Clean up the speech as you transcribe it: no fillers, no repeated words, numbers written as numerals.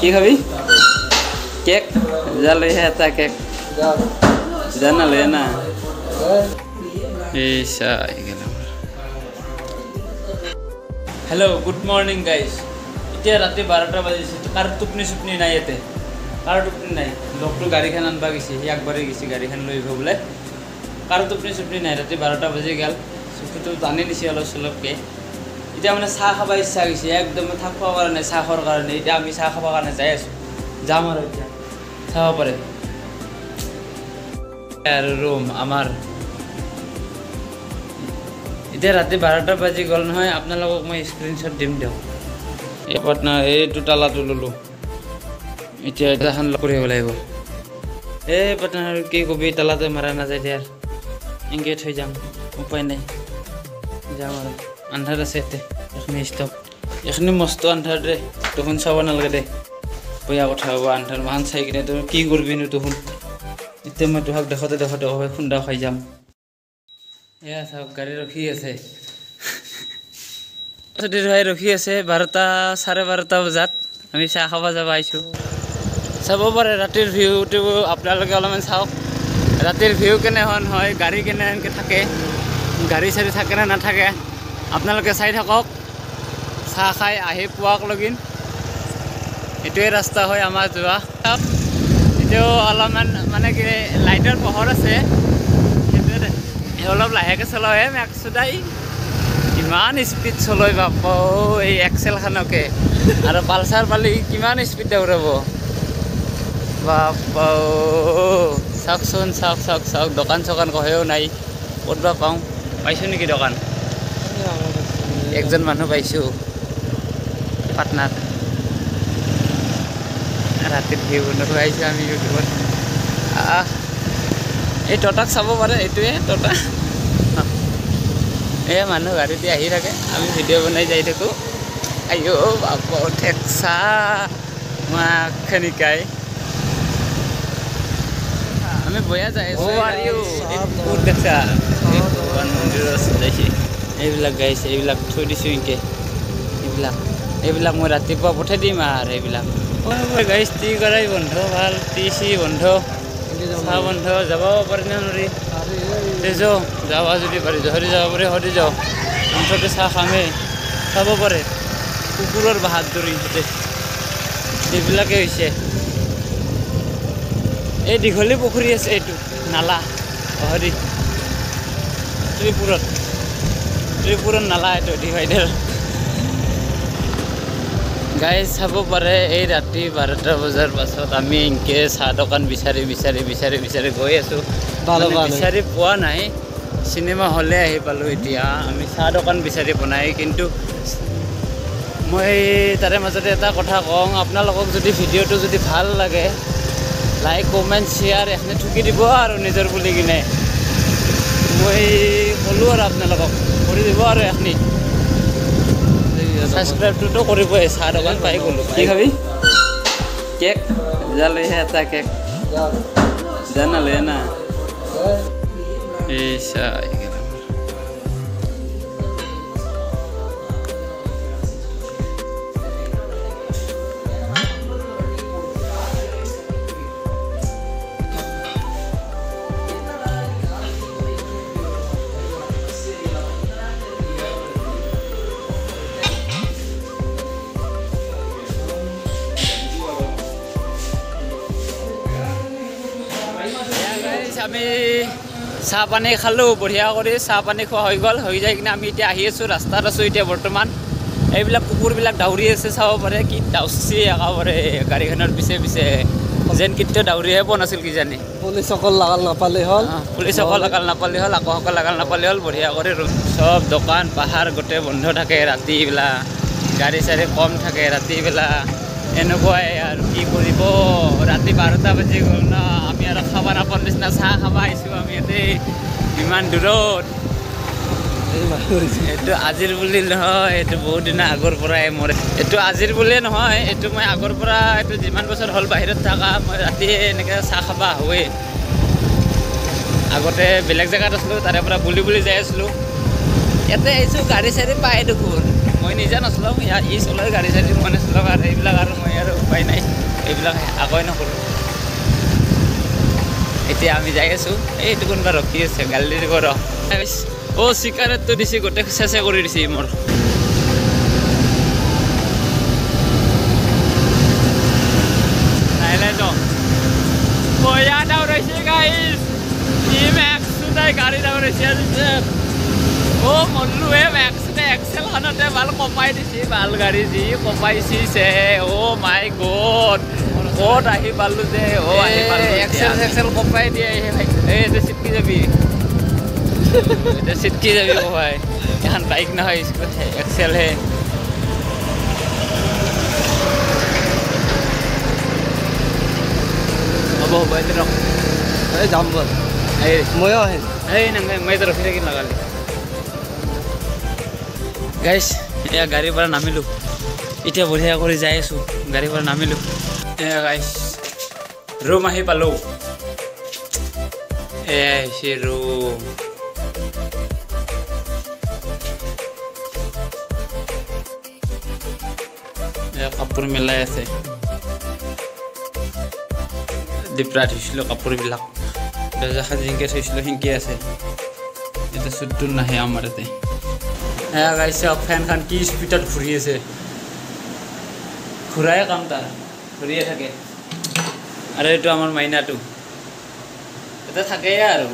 কি খাবি? কেক যা লৈ আহে এটা কেক। যা না লৈ না। এই চাই গেলাম। Hello' good morning guys. এতিয়া ৰাতি 12টা বাজিছে। কাৰো টোপনি চুপনি নাই ইয়াতে, কাৰো টোপনি নাই। লগটো গাড়ীখন আনবা গৈছে, সি আগবাঢ়ি গৈছে গাড়ীখন লৈ আহিব বোলে। কাৰো টোপনি চুপনি নাই। ৰাতি 12টা বাজি গ'ল। চকুটো টানি দিছে অলপ চলপকৈ। এতিয়া মানে চাহ খাব ইচ্ছা গৈছে, একদম থাকিব পৰা নাই চাহ খোৱাৰ কাৰণে। এতিয়া আমি চাহ খাবৰ কাৰণে যাই আছোঁ, যাম আৰু এতিয়া চাব পাৰে। আৰু ৰুম আমাৰ এতিয়া ৰাতি 12টা বাজি গ'ল নহয়। আপোনালোকক মই স্ক্ৰীনশ্বট দিম দিয়ক। এই পাৰ্টনাৰ এইটো তালাটো ল'লোঁ, এতিয়া এখন লক কৰিব লাগিব। এই পাৰ্টনাৰ কি কবি, তালাটো মাৰা নাযায় দিয়া, এনেকৈ থৈ যাম, উপায় নাই। যাম আৰু আন্ধাৰ আছে ইয়াতে। এইখিনি ষ্টপ, এইখিনি মস্ত আন্ধাৰ দে, তখন চাব নালাগে দে, বেয়া কথা হ'ব। আন্ধাৰ মান চাই কিনে তই কি কৰিবিনো তখন। এতিয়া মই তোহাক দেখোঁতে দেখোঁতে খুন্দা খাই যাম। এয়া চাওক গাড়ী ৰখি আছে, ভাই ৰখি আছে। 12টা 12:30 বজাত আমি চাহ খাব যাব আহিছোঁ। চাব পাৰে ৰাতিৰ ভিউটো আপোনালোকে অলপমান চাওক। ৰাতিৰ ভিউ কেনেহেন হয়, গাড়ী কেনেহেনকৈ থাকে, গাড়ী চাড়ী থাকে নে নাথাকে আপোনালোকে চাই থাকক। চাহ খাই আহি পোৱাক লগিন এইটোৱে ৰাস্তা হয় আমাৰ যোৱা। এতিয়াও অলপমান মানে কি লাইটৰ পোহৰ আছে, সেইটোৱে অলপ লাহেকৈ চলাওহে। মেক্সুদাই ইমান স্পীড চলাই বাপ, এই এক্সেলখনকে আৰু পালচাৰ পালি কিমান স্পীড দৌৰাব বাপ। চাওকচোন, চাওক চাওক চাওক, দোকান চোকান কহেও নাই। ক'ত বা পাওঁ, পাইছোঁ নেকি দোকান? একজন মানুহ পাইছোঁ পাটনাত। ৰাতিৰ ভিউ দেখুৱাইছোঁ আমি ইউটিউবত। আহ এই টটাক চাব পাৰে, এইটোৱে টটা। এই মানুহ গাড়ীতে আহি থাকে, আমি ভিডিঅ' বনাই যাই থাকোঁ। আইঅ বাপ ঠেকচা মাখনিকাই আমি বয়া যাই আছোঁ। দেখছা এই ভগৱান মন্দিৰৰ ওচৰত যাইছে। এইবিলাক গাইছে, এইবিলাক থৈ দিছোঁ এনেকৈ। এইবিলাক মই ৰাতিপুৱা পঠাই দিম আৰু এইবিলাক। গাইছ টি কৰাই বন্ধ, ভাল টি চি বন্ধ, চাহ বন্ধ, যাব পাৰি নে নোৱাৰি? যাওঁ যাব যদি পাৰি, জহৰি যাব পাৰি, সৰি যাওঁ। মুঠতে চাহ খামেই। চাব পাৰে কুকুৰৰ বাহাদুৰি ইহঁতে, এইবিলাকে হৈছে। এই দীঘলী পুখুৰী আছে, এইটো নালা হৰি ত্ৰিপুৰত, ত্ৰিপুৰত নালা এইটো ডিভাইডাৰ। গাই চাব পাৰে এই ৰাতি 12টা বজাৰ পাছত আমি এনেকৈ চাহ দোকান বিচাৰি বিচাৰি বিচাৰি বিচাৰি গৈ আছোঁ, বিচাৰি পোৱা নাই। চিনেমা হলে আহি পালোঁ। এতিয়া আমি চাহ দোকান বিচাৰি পোৱা নাই। কিন্তু মই তাৰে মাজতে এটা কথা কওঁ আপোনালোকক, যদি ভিডিঅ'টো যদি ভাল লাগে লাইক কমেণ্ট শ্বেয়াৰ এইখিনি ঠুকি দিব আৰু নিজৰ বুলি কিনে মই ক'লোঁ আৰু আপোনালোকক কৰি দিব আৰু এইখিনি ছাবস্ক্ৰাইবটোতো কৰিবই। চাহ দোকান পাই গ'লোঁ। কি খাবি? কেক যা লৈ আহে এটা কেক। যা না লৈ না। এই চাই গেলাম। আমি চাহ পানী খালোঁ বঢ়িয়া কৰি, চাহ পানী খোৱা হৈ গ'ল। হৈ যায় কিনে আমি এতিয়া আহি আছোঁ, ৰাস্তাত আছোঁ এতিয়া বৰ্তমান। এইবিলাক কুকুৰবিলাক দাউৰি আছে, চাব পাৰে কি দাউছি একেবাৰে গাড়ীখনৰ পিছে পিছে, যেন কেতিয়াও দাউৰিহে পোৱা নাছিল কিজানি। পুলিচসকল লাগাল নাপালে হ'ল, পুলিচসকল লাগাল নাপালে হ'ল, আকৌ সকল লাগাল নাপালে হ'ল। বঢ়িয়া কৰি চব দোকান পাহাৰ গোটেই বন্ধ থাকে ৰাতিবেলা, গাড়ী চাড়ী কম থাকে ৰাতিবেলা। এনেকুৱাই আৰু কি কৰিব। ৰাতি 12টা বাজি গ'ল ন, আমি আৰু খাব নাপাৰ নিচিনা চাহ খাব আহিছোঁ আমি ইয়াতে ইমান দূৰত। এইটো আজিৰ বুলি নহয়, এইটো বহুত দিনৰ আগৰ পৰাই মোৰ। এইটো আজিৰ বুলিয়ে নহয়, এইটো মই আগৰ পৰা, এইটো যিমান বছৰ হ'ল বাহিৰত থকা, মই ৰাতি এনেকৈ চাহ খাব আহোঁৱেই। আগতে বেলেগ জেগাত আছিলোঁ, তাৰে পৰা বুলি বুলি যাই আছিলোঁ। ইয়াতে আহিছোঁ গাড়ী চাড়ী পাই দেখোন, মই নিজে নচলাওঁ, ই চলাই গাড়ী চাড়ী, মই নচলাওঁ আৰু এইবিলাক আৰু মই আৰু উপায় নাই, এইবিলাক আগুৱাই নকৰোঁ। এতিয়া আমি যাই আছোঁ, এইটো কোনোবা ৰখি আছে, গালি দিব ৰ। অ' চিগাৰেটটো দিছে, গোটেই চেচে কৰি দিছে মোৰ। লাহে লাহে যাওঁ, বঢ়িয়া দৌৰাইছে গাইজ, ই মেক্সোটাই গাড়ী দৌৰাইছে আজি। অ' মল্লো হে মেক্সোটাই এক্সেলখনতে ভাল কমাই দিছে, ভাল গাড়ী যি কমাইছে। অ' মাই গড, ক'ত আহি পালোঁ যে। অ' আহি পালোঁ, এক্সেল চেক্সেল কমাই দিয়ে। এই এতিয়া চিটকি যাবি, এতিয়া চিটকি যাবি ভাই। এখন বাইক নহয়, এক্সেলহে। হ'ব হ'ব, এতিয়া ৰখ। এই যাম বল, এই ময়ো আহিম। এই নালাগে, মই এতিয়া ৰখি থাকিম লগালে। গাইছ, এয়া গাড়ীৰ পৰা নামিলোঁ, এতিয়া বঢ়িয়া কৰি যাই আছোঁ। গাড়ীৰ পৰা নামিলোঁ, এয়া গাইছ ৰুম আহি পালোঁ। এয়া আহিছে ৰুম। এয়া কাপোৰ মেলাই আছে, দীপৰা ধুইছিলোঁ কাপোৰবিলাক, দৰ্জাখন যেনেকৈ থৈছিলোঁ সেনেকৈ আছে। এতিয়া চুটটো নাহে আমাৰ ইয়াতে। এয়া গাইছ ফেনখন কি স্পীডত ঘূৰি আছে, ঘূৰাই কাম তাৰ, ঘূৰিয়ে থাকে। আৰু এইটো আমাৰ মাইনাটো এতিয়া থাকেই আৰু।